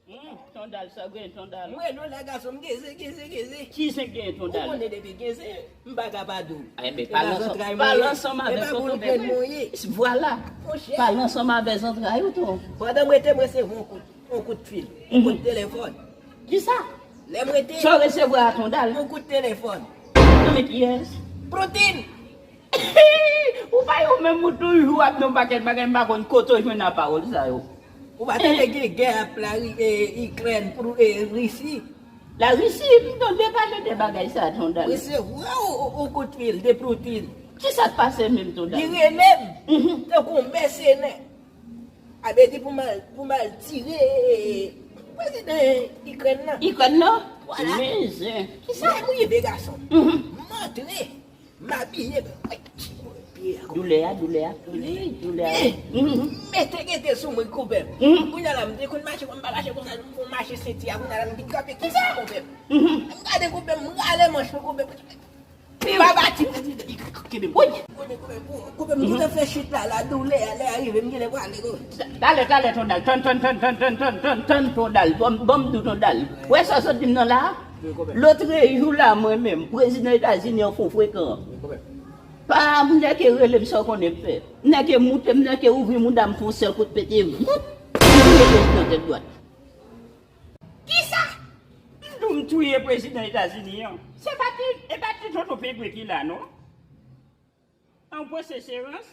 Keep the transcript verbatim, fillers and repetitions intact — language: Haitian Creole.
Hmm, Tondal, sa gen Tondal. Mwen non la gason m geze, geze, geze. Ki zen gen Tondal? Ou konnen depi geze, m pa ka pa dou. Enben, pale ansanm, pale ansanm avèk Tondal. Vwala. Pale ansanm avè zantray ou tou. Pandan m rete, m resevwa yon kout, yon kout fil, yon kout telefòn. Kisa? Lè m rete. Sa w resevwa a Tondal? Yon kout telefòn. Nan men kiyès? Proutin. Ou pa yo menm ou toujou ap nan pakèt bagay, m pa konn kote w jwenn a pawòl sa yo. Ou pa tande gen gè ap la Ikrèn pou Risi? La Risi, m tande pale de bagay sa Tondal. Resevwa ou, ou, ou kout fil de Proutin. Kisa k pase menm Tondal? Li rele m tankou yon mèsenè. A vle di pou m al, pou m al tire prezidan Ikrèn nan. Ikrèn nan? Vwala. Men zen. Kisa? Lè m rive gason, m antre, m abiye. Doulè a, doulè a. Wi, doulè a. M mete gete sou mwen, koupe m. Kounye a la, m te konn mache, m pa mache konsa, m konn mache senti a, kounye a la, m vin kanpe, kisa koupe m? M gade koupe m, m rale manch mwen, koupe m. Baba ti. Kenbe m. Koupe, koupe, koupe m. M te fè chit la, la doulè a, lè a rive, m genlè prale go. Talè, talè, Tondal. Tann, tann, tann, tann, Tondal. Ban m, ban m di w, Tondal. Wè sa w sot di m nan la? Lòt jou la, mwen menm, prezidan Etazini an fon frekan. Pa m nèke rele m sa w konnen m fè. M nèke moute, m nèke ouvri mouda m fon sèl kout pete. Voup! M rele nan tèt dwat. Kisa? M di w m touye prezidan Etazini an. Se pa ti, e pa ti tonton Pegwe ki la, non? An pran secherans.